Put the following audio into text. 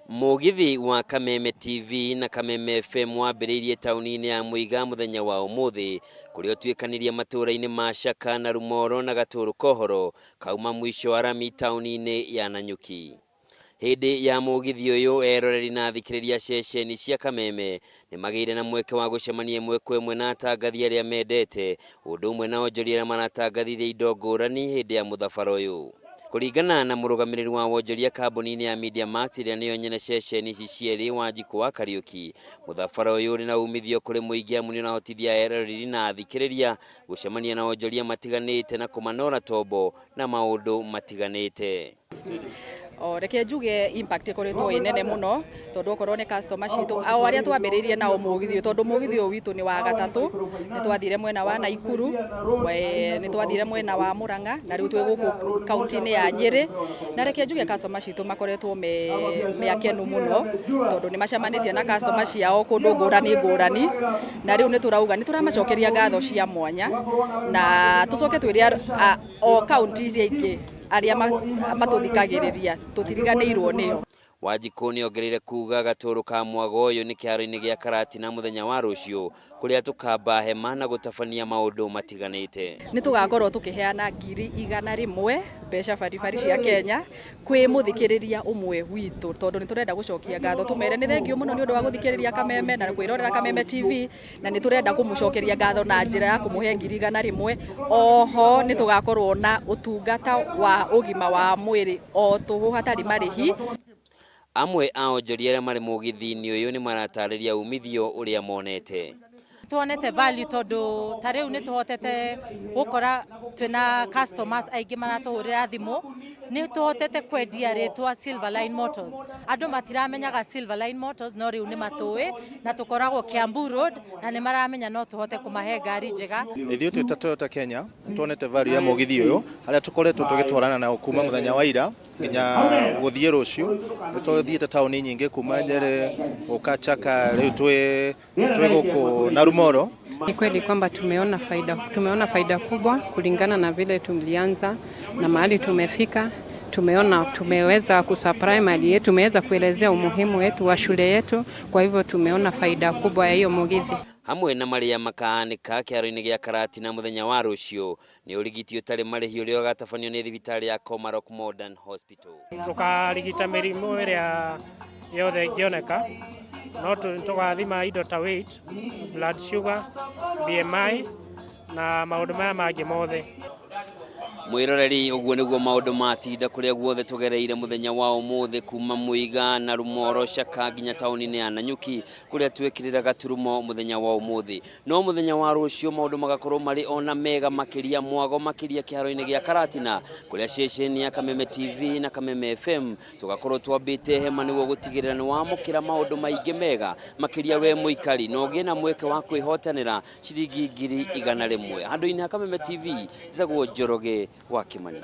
Mũgithi wa Kameme TV na Kameme FM wambĩrĩirie taũni-inĩ ya Mũiga mũthenya wa ũmũthĩ, kũrĩa ũtuĩkanĩrie matũũra-inĩ ma Shaka na Rumoro na Gatũrũ Kohoro kauma mũico wa rami taũni-inĩ ya Nanyuki. Hĩndĩ ya mũgithi ũyũ, eroreri na athikĩrĩria ceceni cia Kameme nĩ magĩire na mweke wa gũcemania ĩmwe kwa ĩmwe na atangathi arĩa mendete, ũndũ ũmwe na onjoria arĩa maratangathithia indo ngũrani hĩndĩ ya mũthabara ũyũ. Kũringana na mũrũgamĩrĩri wa wonjoria kambuni-inĩ ya Media Max, ĩrĩa nĩyo nyene ceceni ici cierĩ, Wanjikũ wa Kariũki, mũthabara ũyũ ũrĩ na umithio kũrĩ mũingĩ amu nĩ ũrahotithia eroreri na athikĩrĩria gũcemania na onjoria matiganĩte na kũmanora tombo na maũndũ matiganĩte. O reke njuge impact ĩkoretwo ĩ nene mũno, tondũ okorwo nĩ customer citũ o arĩa twambĩrĩirie nao mũgithi ũyũ, tondũ mũgithi ũyũ witũ nĩ wa gatatũ. Nĩ twathire mwena wa Naikuru, nĩ twathire mwena wa Murang'a, na rĩu twĩ gũkũ kaunti-inĩ ya Nyĩrĩ. Na reke njuge customer citũ makoretwo me akenu mũno, tondũ nĩ macemanĩtie na customer ciao kũndũ ngũrani ngũrani, na rĩu nĩ tũrauga nĩ tũramacokeria ngatho cia mwanya, na tũcoke twĩre o kaunti iria ingĩ arĩa matũthikagĩrĩria tũtiriganĩirwo nĩo. Wanjikũ nĩ ongereire kuga gatũrũ ka mwago ũyũ nĩ kĩharo-inĩ gĩa Karatina mũthenya wa rũciũ, kũrĩa tũkamba hema na gũtabania maũndũ matiganĩte. Nĩ tũgakorwo tũkĩheana 100,000 mbeca baribari cia Kenya kwĩ mũthikĩrĩria ũmwe witũ, tondũ nĩ tũrenda gũcokia ngatho, tũmere nĩ thengiũ mũno nĩ ũndũ wa gũthikĩrĩria Kameme na kwĩrorera Kameme TV, na nĩ tũrenda kũmũcokeria ngatho na njĩra ya kũmũhe 100,000. Oho nĩ tũgakorwo na ũtungata wa ũgima wa mwĩrĩ o tũhũ hatarĩ marĩhi. Amwe a onjoria arĩa marĩ mũgithi-inĩ ũyũ nĩ maratarĩria umithio ũrĩa monete. Tuonete value, tondũ ta rĩu nĩ tũhotete gũkora twĩna customers aingĩ maratũhũrĩra thimũ. Nĩ tũhotete kwendia rĩtwa Silverline Motors. Andũ matiramenyaga Silverline Motors, no rĩu nĩ matũĩ, na tũkoragwo Kiambu Road, na nĩ maramenya no tũhote kũmahe ngari njega. Ithuĩ twĩ ta Toyota Kenya tuonete value ya mũgithi ũyũ, harĩa tũkoretwo tũgĩtwarana nao kuma mũthenya wa ira nginya gũthiĩ rũciũ. Nĩ tũthiĩte taũni nyingĩ kuma Nyeri, gũka Chaka, rĩu twĩ gũkũ Narumoro. Ni kweli kwamba tumeona faida kubwa kulingana na vile tulianza na mahali tumefika. Tumeona tumeweza kusupply mali yetu, tumeweza kuelezea umuhimu wetu wa shule yetu, kwa hivyo tumeona faida kubwa ya hiyo mugithi. Hamwe na marĩa makahanĩka kĩharo-inĩ gĩa Karatina mũthenya wa rũciũ nĩ ũrigiti ũtarĩ marĩhi ũrĩa ũgatabanio nĩ thibitarĩ ya Komarok Modern Hospital. Tũkarigita mĩrimũ ĩrĩa yothe ĩngĩoneka, no tũgathima indo ta weight, blood sugar, BMI na maũndũ maya mangĩ mothe. Mwĩroreri, ũguo nĩguo maũndũ matinda kũrĩa guothe tũgereire mũthenya wa ũmũthĩ, kuma Mũiga na Rumoro, Shaka nginya taũni-inĩ ya Nanyuki, kũrĩa twĩkĩrĩra gaturumo mũthenya wa ũmũthĩ. No mũthenya wa rũciũ maũndũ magakorwo marĩ ona mega makĩria, mwago makĩria, kĩharo-inĩ gĩa Karatina, kũrĩa ceceni ya Kameme TV na Kameme FM tũgakorwo twambĩte hema nĩguo gũtigĩrĩra nĩ wamũkĩra maũndũ maingĩ mega makĩria, we mũikari, na ũgĩe na mweke wa kwĩhotanĩra ciringi 100,000. Handũ-inĩ ha Kameme TV, njĩtagwo Njoroge wa Kĩmani.